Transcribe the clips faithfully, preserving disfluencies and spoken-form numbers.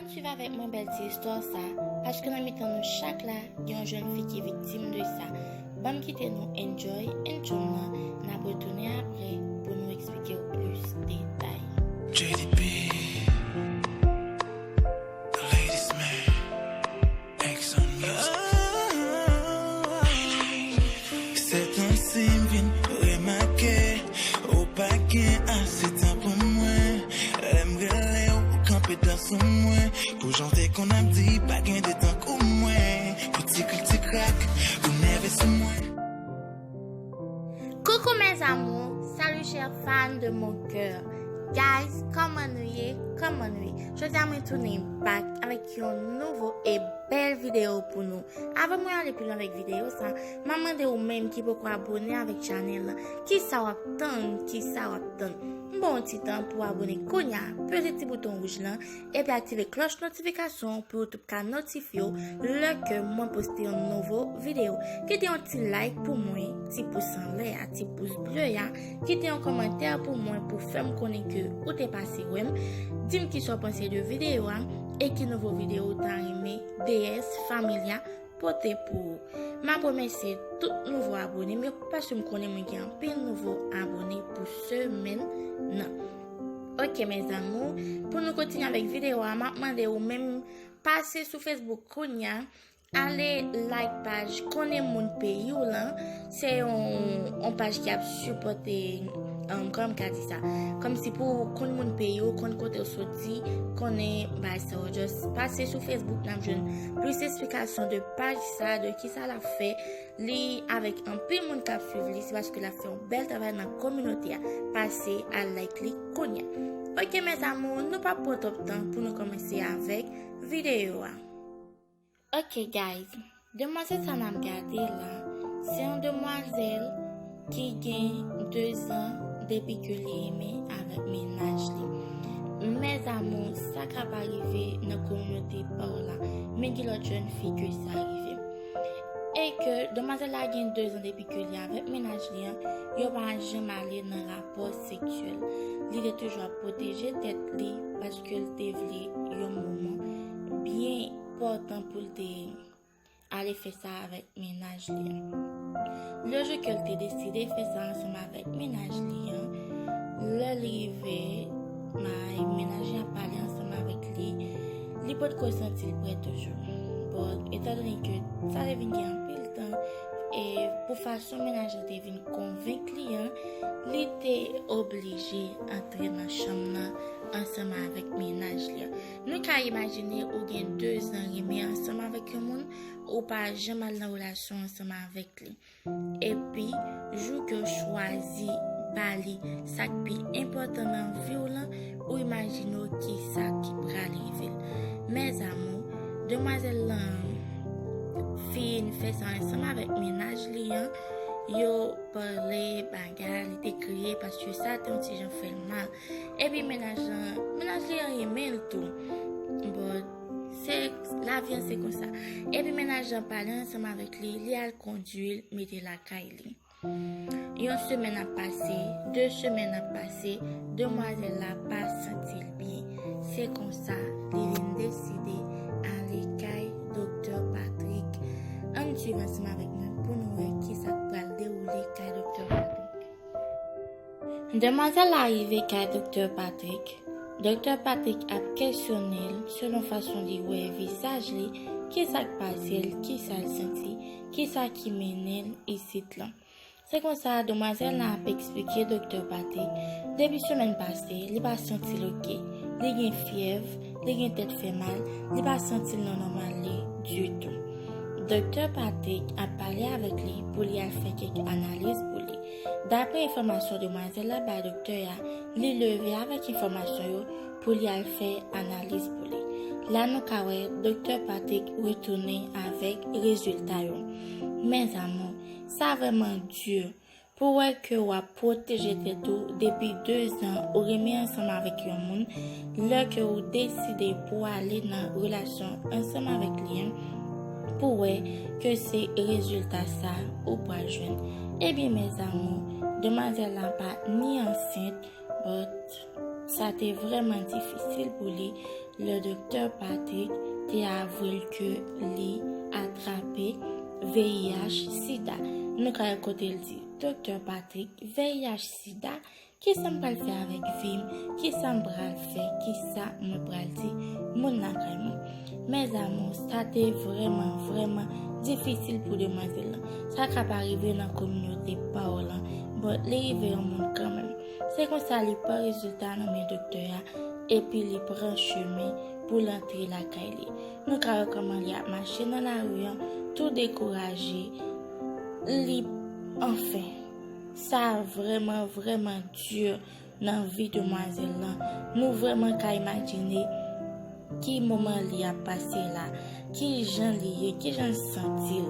Swiv avèk mwen bèl ti istwa sa, paske nan mitan nou chak la, gen yon jèn fi ki viktim de sa. Ban m kite nou enjoy, enjoy nan, n ap retounen apre pou nou eksplike w plis detay. J D P, the latest man, X on Music. Sèt an si m vin remake, ou pa gen ase tan pou mwen. Lè m rele w, ou kanpe dan sou mwen. Pou jan w te konn ap di, pa gen de tankou mwen. Pou ti krik ti krak, ou nève sou mwen. Coucou mes amours, salut chers fans de mon cœur. Guys, kòman nou ye? Kòman nou ye? Jodi a mwen tounen back avèk yon nouvo e bèl videyo pou nou. Avan mwen ale pi lwen avèk videyo sa, m ap mande ou menm ki poko abone avèk chanèl la, kisa w ap tann, kisa w ap tann? M ba w yon ti tan pou abone kounye a, peze ti bouton wouj lan, epi aktive klòch notifikasyon pou YouTube ka notifye w lè ke mwen poste yon nouvo videyo. Kite yon ti like pou mwen, ti pous anlè a, ti pous ble a, kite yon kòmantè pou mwen pou fè m konnen ke ou te pase wè m. Di m kisa w panse de videyo a e ki nouvo videyo ou ta renmen D S Family a pote pou ou. M ap remèsye tout nouvo abone m yo, paske m konnen mwen gen anpil nouvo abone pou semèn nan. Ok mes amours, pou nou kontinye avèk videyo a, m ap mande ou menm pase sou Facebook kounye a, ale like paj Konnen Moun Peyi w lan. Se yon, yon paj ki ap sipòte, um, kòman m ka di sa? Kòmsi pou w konn moun peyi w, konn kote w soti, konnen bagay sa yo. Just pase sou Facebook, n ap jwenn plis esplikasyon de paj sa, de kisa l ap fè. Li avèk anpil moun k ap swiv li, se paske l ap fè yon bèl travay nan kominote a. Pase al like li kounye a. Ok mes amours, nou p ap pran twòp tan pou nou kòmanse avèk videyo a. Ok guys, demwazèl sa n ap gade la, se yon demwazèl ki gen de zan depi ke li renmen avèk mennaj li. Mes amours, sa ka pa rive nan kominote pa w la, men gen lòt jèn fi ke sa rive. E ke demwazèl la gen de zan depi ke li avèk mennaj li an, yo pa janm ale nan rapò seksyèl. Li te toujou ap pwoteje tèt li paske l te vle yon moman byen enpòtan pou l te ale fè sa avèk mennaj li an. Le jou ke l te deside fè sa ansanm avèk mennaj li an, lè l rive, may, mennaj li ap pale ansanm avèk li, li potko santi l prè toujou. Bon, etandone ke sa te vin gen anpil tan, e pou fason mennaj li te vin konvenk li an, li te oblije antre nan chanm nan ansanm avèk mennaj li an. Nou ka imajine ou gen de zan renmen ansanm avèk yon moun, ou pa janm al nan relasyon ansanm avèk li. Epi, jou ke w chwazi ba li sa k pi enpòtan nan vi w lan, ou imajine w kisa ki pral rive l. Mes amours, demwazèl lan fin fè sa ansanm avèk mennaj li an, yo pale bagay, li te kriye paske sa te yon ti jan fè l mal. Epi mennaj lan, mennaj li an renmen l tou. Bon, se, lavi an se konsa. Epi mennaj lan pale ansanm avèk li, li al kondui l, mete lakay li. Yon semèn ap pase, de semèn ap pase, demwazèl la pa santi l byen. Se konsa, li vin deside ale kay Doktè Patrick. Ann swiv ansanm avèk mwen pou nou wè kisa k pral dewoule kay Doktè Patrick. Demwazèl la rive kay Doktè Patrick. Doktè Patrick ap kesyone l selon fason li wè vizaj li, kisa k pase l, kisa l santi, kisa ki mennen l isit lan. Se konsa, demwazèl la ap eksplike Doktè Patrick, depi semèn pase, li pa santi l oke. Li gen fyèv, li gen tèt fè mal, li pa santi l nan nòmal li ditou. Doktè Patrick ap pale avèk li pou li al fè kèk analiz pou li. Daprè enfòmasyon demwazèl la bay doktè a, li leve avèk enfòmasyon yo pou li al fè analiz pou li. La nou ka wè Doktè Patrick retounen avèk rezilta yo. Mes amours, sa vrèman di pou wè ke w ap pwoteje tèt ou depi de zan ou renmen ansanm avèk yon moun, lè ke ou deside pou ale nan relasyon ansanm avèk li an, pou wè ke se rezilta sa ou pral jwenn. Ebyen mes amours, demwazèl la pa ni ansent, but sa te vrèman difisil pou li. Le doktè Patrick te avwe l ke li atrape V I H sida. Nou ka wè kote l di, Doktè Patrick, V I H sida, kisa m pral fè avèk vi m? Kisa m pral fè? Kisa mwen pral di moun lakay mwen? Mes amours, sa te vrèman, vrèman difisil pou demwazèl lan. Sa ka pa rive nan kominote pa w lan, but li rive yon moun kanmenm. Se konsa li pran rezilta nan men doktè a, epi li pran chemen pou l antre lakay li. Nou ka wè kòman li ap mache nan lari an, tou dekouraje. Li, anfen, sa vrèman, vrèman di nan vi demwazèl lan. Nou vrèman ka imajine ki moman li ap pase la, ki jan li ye, ki jan l santi l.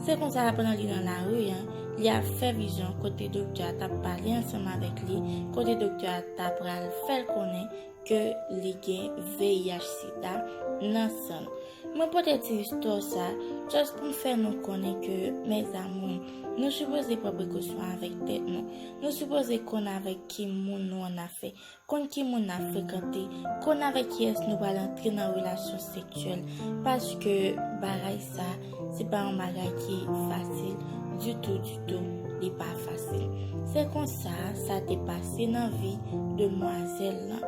Se konsa, pandan li nan lari an, li ap fè vizyon kote doktè a t ap pale ansanm avèk li, kote doktè a ta pral fè l konnen ke li gen V I H sida nan san l. Mwen pote ti istwa sa, just pou m fè nou konnen ke, mes amours, nou sipoze pran prekosyon avèk tèt nou. Nou sipoze konn avèk ki moun nou an afè, konn ki moun n ap frekante, konn avèk kiyès nou pral antre nan relasyon seksyèl, paske bagay sa, se pa yon bagay ki fasil ditou, ditou, li pa fasil. Se konsa sa te pase nan vi demwazèl lan.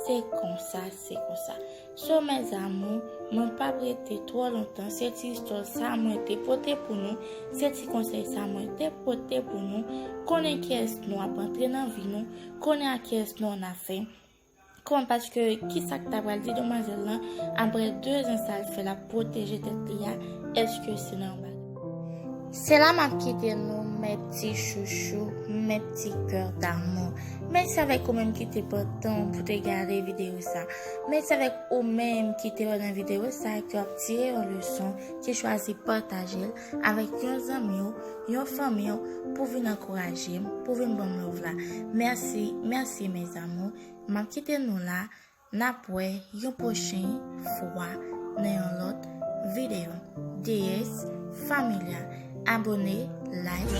Se konsa, se konsa. So, mes amours, mwen p ap rete twò lontan. Se ti istwa sa mwen te pote pou nou. Se ti konsèy sa mwen te pote pou nou. Konnen kiyès nou ap antre nan vi nou. Konnen a kiyès nou an afè. Kòman, paske kisa k ta pral di demwazèl lan, apre de zan sa l fè l ap pwoteje tèt li a, èske se nan yon bagay? Se la m ap kite nou, mes petits chouchous, mes petits cœurs d'amour. Mèsi avèk ou menm ki te pran tan pou te gade videyo sa. Mèsi avèk ou menm ki te wè nan videyo sa, ki w ap tire yon leson, ki chwazi pataje l avèk yon zanmi w, yon fanmi w, pou vin ankouraje m, pou vin ban m love la. Mèsi, mèsi, mes amours. M ap kite nou la. N ap wè yon pwochen fwa nan yon lòt videyo. Déesse, Familia, abone, like,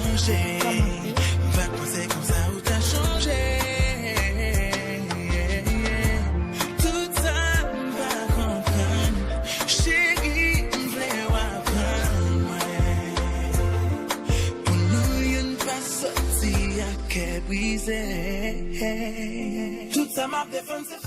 kòmante. M pa t panse konsa ou ta chanje. Tout sa m pa konprann. Cheri, m vle w aprann mwen. Pou nou youn pa soti ak kè brize. Tout sa m ap defann se